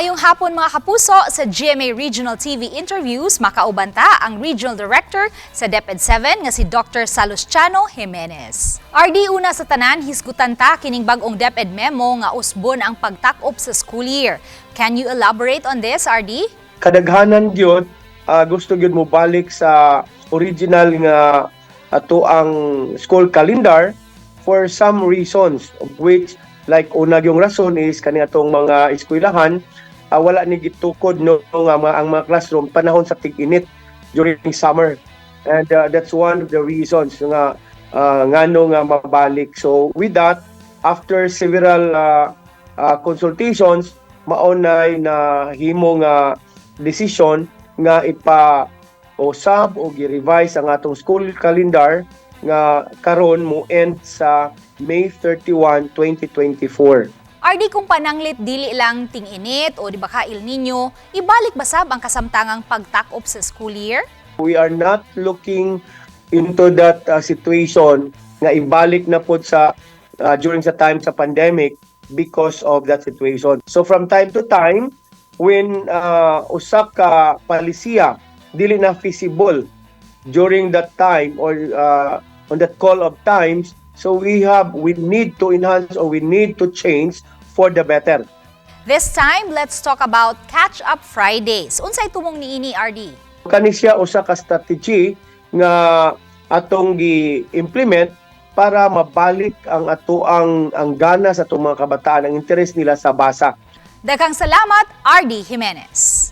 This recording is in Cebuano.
Maayong hapon, mga kapuso. Sa GMA Regional TV Interviews, makauban ta ang Regional Director sa DepEd 7 nga si Dr. Salustiano Jimenez. RD, una sa tanan, hisgutan ta kining bag-ong DepEd memo nga usbon ang pagtakop sa school year. Can you elaborate on this, RD? Kadaghanan gyud gusto gyud mo balik sa original nga ato ang school calendar for some reasons, of which, like, una yung rason is kani atong mga eskwelahan, wala ni gitukod, no, nga ang mga classroom panahon sa tig-init, during summer, and that's one of the reasons nga ngano nga mabalik. So with that, after several consultations, mao nay na himo nga decision nga ipa usab o gi-revise ang atong school calendar nga karon mo end sa May 31, 2024. RD, kung pananglit dili lang ting-init o di ba ka El Nino, ibalik ba sab ang kasamtangang pagtakop sa school year? We are not looking into that situation nga ibalik na pod sa during sa time sa pandemic because of that situation. So from time to time, when usa ka palisiya dili na feasible during that time or on that call of times, so we need to enhance or we need to change for the better. This time, let's talk about Catch Up Fridays. Unsay tumong niini, RD? Kani siya usa ka strategy nga atong gi-implement para mabalik ang atoang ang gana sa atong mga kabataan, ang interest nila sa basa. Daghang salamat, RD Jimenez.